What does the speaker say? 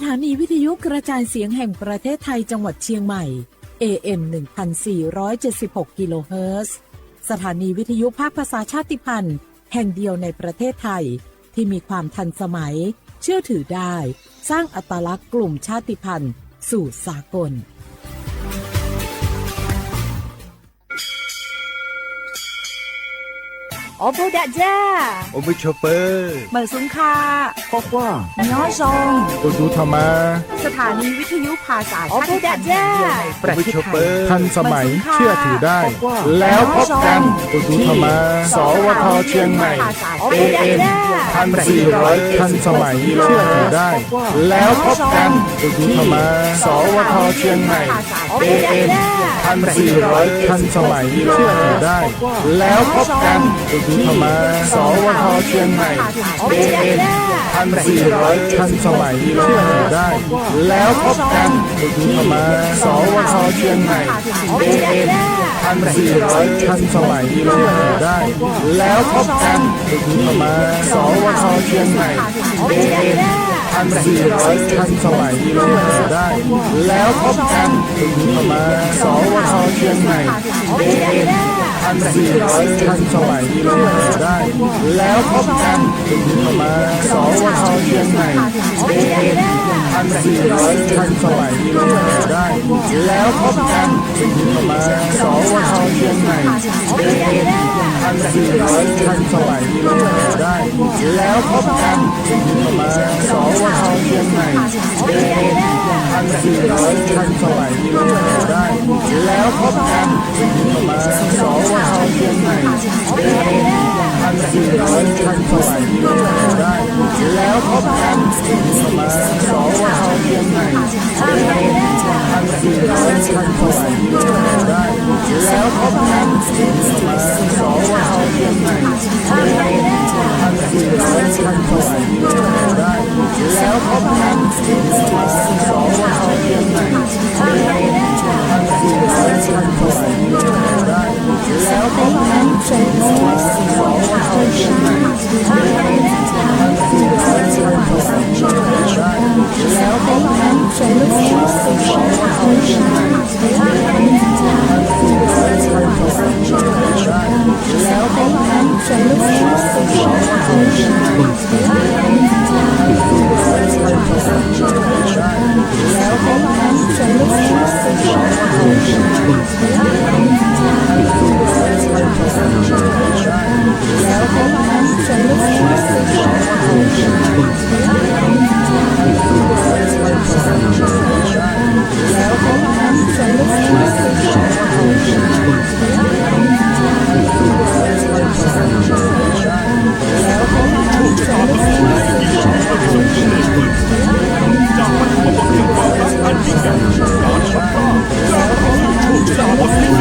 สถานีวิทยุกระจายเสียงแห่งประเทศไทยจังหวัดเชียงใหม่ เอ เอ็ม หนึ่งพันสี่ร้อยเจ็ดสิบหก กิโลเฮิรตซ์ สถานีวิทยุภาคภาษาชาติพันธุ์แห่งเดียวในประเทศไทย ที่มีความทันสมัย เชื่อถือได้ สร้างอัตลักษณ์กลุ่มชาติพันธุ์สู่สากล Ob peb daim diaj, ua peb tshua pawg, mam xub kha, nyob zoo, tus tus tham mas, สถานีวิทยุภาษาชาติพันธุ์แห่งเดียวในประเทศไทย ทันสมัย เชื่อถือได้ แล้วพบกัน tus tus tham mas, สวท เชียงใหม่ เอ เอ็ม พันสี่ร้อย ทันสมัย เชื่อถือได้ แล้วพบกัน tus tus tham mas, สวท เชียงใหม่ เอ เอ็ม พันสี่ร้อย ทันสมัย เชื่อถือได้ แล้วพบกัน tus tus tham mas, สวท เชียงใหม่ เอ เอ็ม พันสี่ร้อย ทันสมัย เชื่อถือได้ แล้วพบกัน tus tus tham mas, สวท เชียงใหม่ เอ เอ็ม พันสี่ร้อย ทันสมัย เชื่อถือได้ แล้วพบกัน tus tus tham mas, สวท เชียงใหม่ เอ เอ็ม พันสี่ร้อย ทันสมัย เชื่อถือได้ แล้วพบกัน tus tus tham mas, สวท เชียงใหม่ เอ เอ็ม พันสี่ร้อย ทันสมัย เชื่อถือได้ แล้วพบกัน tus tus tham mas, สวท เชียงใหม่ เอ เอ็ม พันสี่ร้อย ทันสมัย เชื่อถือได้ แล้วพบกัน tus tus tham mas, สวท เชียงใหม่ เอ เอ็ม พันสี่ร้อย ทันสมัย เชื่อถือได้ แล้วพบกัน tus tus tham mas, สวท เชียงใหม่ เอ เอ็ม พันสี่ร้อย ทันสมัย เชื่อถือได้ แล้วพบกัน tus tus tham mas, สวท เชียงใหม่ เอ เอ็ม พันสี่ร้อย ทันสมัย เชื่อถือได้ แล้วพบกัน tus tus tham mas, สวท เชียงใหม่ เอ เอ็ม พันสี่ร้อย ทันสมัย เชื่อถือได้ แล้วพบกัน tus tus tham mas, สวท เชียงใหม่ เอ เอ็ม พันสี่ร้อย ทันสมัย เชื่อถือได้ แล้วพบกัน tus tus tham mas, สวท เชียงใหม่ เอ เอ็ม พันสี่ร้อย ทันสมัย เชื่อถือได้ แล้วพบกัน tus tus tham mas, สวท เชียงใหม่ เอ เอ็ม พันสี่ร้อย ทันสมัย เชื่อถือได้ แล้วพบกัน tus tus tham mas, สวท เชียงใหม่ เอ เอ็ม พันสี่ร้อย ทันสมัย เชื่อถือได้ แล้วพบกัน tus tus tham mas, สวท เชียงใหม่ เอ เอ็ม พันสี่ร้อย ทันสมัย เชื่อถือได้ แล้วพบกัน tus tus tham mas, สวท เชียงใหม่ เอ เอ็ม จากบรรพบุรุษแห่งความรักอันยิ่งใหญ่ การพลัดพราก จากบรรพบุรุษแห่งความรักอันยิ่งใหญ่